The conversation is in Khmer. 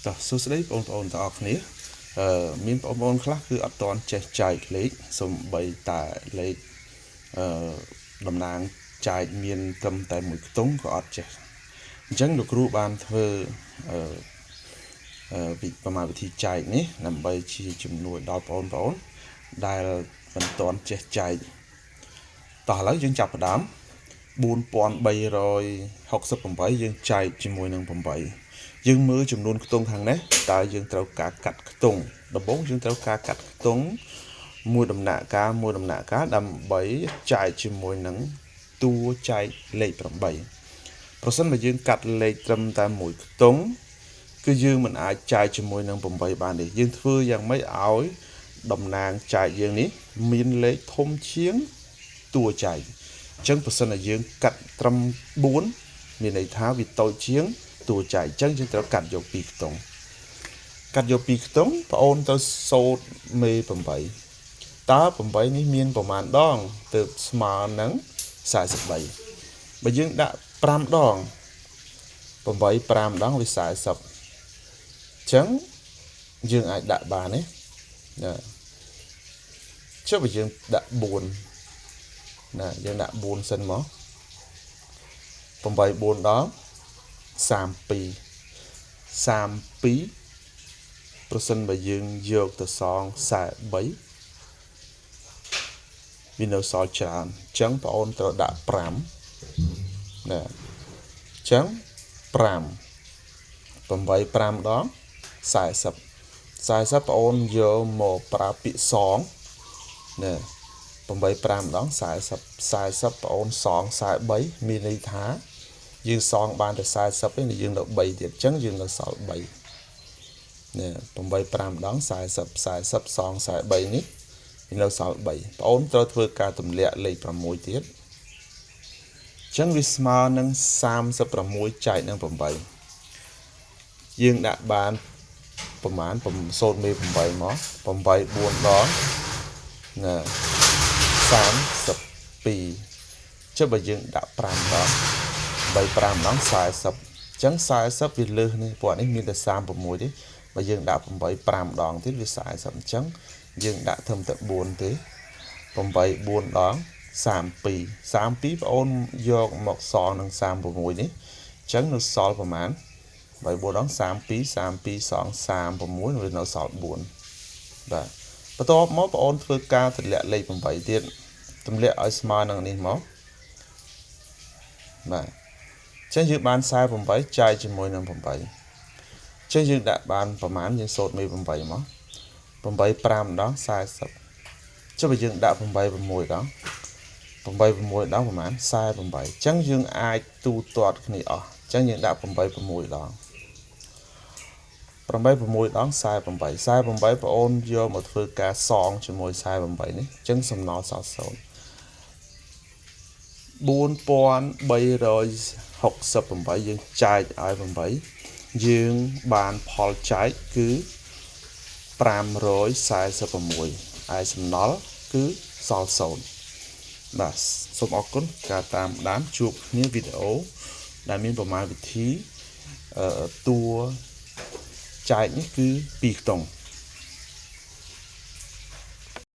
តោះសួស្តីបងប្អូនទាំងអស់គ្នាមានបងប្អូនខ្លះគឺអត់ទាន់ចេះចែកលេខសំបីតែលេខអឺតំណាងចែកមានត្រឹមតែមួយខ្ទង់ក៏អត់ចេះអញ្ចឹងលោកគ្រូបានធ្វើអឺអឺវិប្រមាណវិធីចែកនេះដើម្បីជាជំនួយដល់បងប្អូនដែលមិនទាន់ចេះចែកតោះឥឡូវយើងចាប់ផ្ដើម4368យើងចែកជាមួយនឹង8យើងមើលចំនួនខ្ទង់ខាងនេះតើយើងត្រូវការកាត់ខ្ទង់ដំបូងយើងត្រូវការកាត់ខ្ទង់មួយដំណាក់កាលមួយដំណាក់កាលដើម្បីចែកជាមួយនឹងតួចែកលេខ8ប្រសិនបើយើងកាត់លេខត្រឹមតែមួយខ្ទង់គឺយើងមិនអាចចែកជាមួយនឹង8បានទេយើងធ្វើយ៉ាងម៉េចឲ្យតំណាងចែកយើងនេះមានលេខធំជាងតួចែកអញ្ចឹងប្រសិនបើយើងកាត់ត្រឹម4មានន័យថាវាតូចជាងតួចែកអញ្ចឹងយើងត្រូវកាត់យក2ខ្ទង់កាត់យក2ខ្ទង់បងអូនទៅសូត្រមេ8តើ8នេះមានប្រមាណដងទើបស្មើនឹង43បើយើងដាក់5ដង8 5ដងវា40អញ្ចឹងយើងអាចដាក់បានទេណាចុះបើយើងដាក់4ណាយើងដាក់4សិនមក8 4ដង32 32ប្រសិនបើយើងយកទៅសង43វានៅសល់ច្រើនអញ្ចឹងបងអូនត្រូវដាក់5ណាអញ្ចឹង5 8 5ដង40 40បងអូនយកមកប្រើពាក្យសងណា8 5ដង40 40បងអូនសង43មានន័យថាយើងសងបានតែ40ទេយើងនៅ3ទៀតអញ្ចឹងយើងនៅសល់3នេះ8 5ដង40 40សង43នេះវានៅសល់3បងអូនត្រូវធ្វើការទម្លាក់លេខ6ទៀតអញ្ចឹងវាស្មើនឹង36ចែកនឹង8យើងដាក់បានប្រមាណសូត្រមេ8មក8 4ដងណា32ចុះបើយើងដាក់5ដង3 5ដង40អញ្ចឹង40វាលើសនេះព្រោះនេះមានតែ36ទេបើយើងដាក់8 5ដងទៀតវា40អញ្ចឹងយើងដាក់ត្រឹមតែ4ទេ8 4ដង32 32បងអូនយកមកសងនឹង36នេះអញ្ចឹងនៅសល់ប្រមាណ3 4ដង32 32សង36វានៅសល់4បាទបន្ទាប់មកបងអូនធ្វើការទម្លាក់លេខ8ទៀតទម្លាក់ឲ្យស្មើនឹងនេះមកបាទអញ្ចឹងយើងបាន48ចែកជាមួយនឹង8អញ្ចឹងយើងដាក់បានប្រមាណយើងសូត្រមេ8មក8 5ដង40ចុះបើយើងដាក់8 6ដង8 6ដងប្រមាណ48អញ្ចឹងយើងអាចទូទាត់គ្នាអស់អញ្ចឹងយើងដាក់8 6ដង8 6ដង48 48បងអូនយកមកធ្វើការសងជាមួយ48នេះអញ្ចឹងសំណល់សល់0 4368យើងចែកឲ្យ8យើងបានផលចែកគឺ546ឯសំណល់គឺសល់0បាទសូមអរគុណការតាមដានជួបគ្នាវីដេអូដែលមានប្រមាណវិធីអឺតួចែកនេះគឺ2ខ្ទង់។